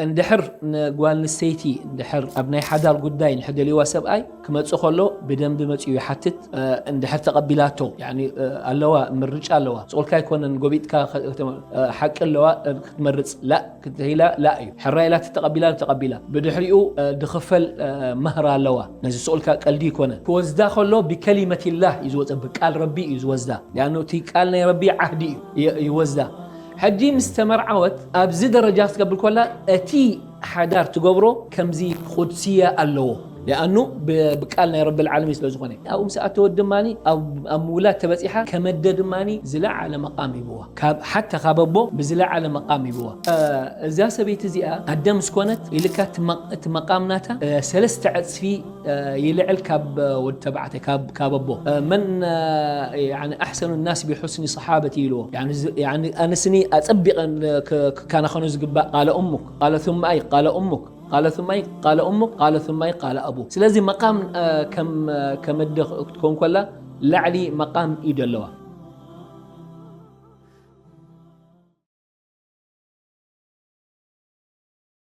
እንድሕር ንጓል ንስተይቲ እንድሕር ኣብ ናይ ሓዳር ጉዳይ እንድሕር ደልይዋ ሰብኣይ ክመጽእ ከሎ ብደንቢ መጽኡ ይሓትት። እንድሕር ተቐቢላቶ፣ ያኒ፣ ኣለዋ፣ ምርጫ ኣለዋ። ስቑልካ ኣይኮነን ጎቢጥካ ከ-፣ ከተመ-፣ ሓቂ ኣለዋ፣ ክትመርጽ ላ ክትኢላ ላ እዩ። ሕራይ ኢላ ተቐቢላ ተቐቢላ። ብድሕሪኡ ድኽፈል መህር ኣለዋ። ነዚ ስቑልካ ቀልዲ ይኮነ። ክወስዳ ከሎ ብከሊመቲላህ እዩ ዝወፀ፣ ብቃል ረቢ እዩ ዝወስዳ። ያኑ እቲ ቃል ናይ ረቢ ዓህዲ እዩ ይ-፣ ይወስዳ። ሕጂ ምስ ተመርዓወት ኣብዚ ደረጃ ክትገብር ከላ እቲ ሓዳር ትገብሮ ከምዚ ቁድስያ ኣለዎ። ሊኣኑ ብ-፣ ብቃል ናይ ረቢ ልዓለሚን ስለ ዝኾነ። ኣብኡ ምስ ኣተወት ድማ ኣብ፣ ኣብ ምውላድ ተበፂሓ ከመደ ድማ ዝለዓለ መቃም ይብዋ። ካብ፣ ሓታ ካብ ኣቦ ብዝለዓለ መቃም ይብዋ። እ፣ እዛ ሰበይቲ እዚኣ ኣደ ምስ ኮነት ኢልካ እቲ መ-፣ እቲ መቃም ናታ፣ እ፣ ሰለስተ ዕፅፊ፣ እ፣ ይልዕል ካብ፣ እ፣ ወዲ ተባዕታይ፣ ካብ፣ ካብ ኣቦ። እ፣ መን፣ እ፣ ያኒ ኣሕሰኑ ናስ ቢሑስኒ ሰሓበቲ ኢልዎ። ያኒ ዝ-፣ ያኒ ኣነስኒ ኣፀቢቐን ክ-፣ ክከናኸኑ ዝግባእ ቃለ እሙክ፣ ቃለ ثم ኣይ፣ ቃለ እሙክ፣ ቃለ ثم ኣይ፣ ቃለ እሙክ፣ ቃለ ثم ኣይ፣ ቃለ ኣቡክ። ስለዚ መቃም፣ እ፣ ከም፣ እ፣ ከም ኣደ ክትኮን ከላ ላዕሊ መቃም ኢድ ኣለዋ።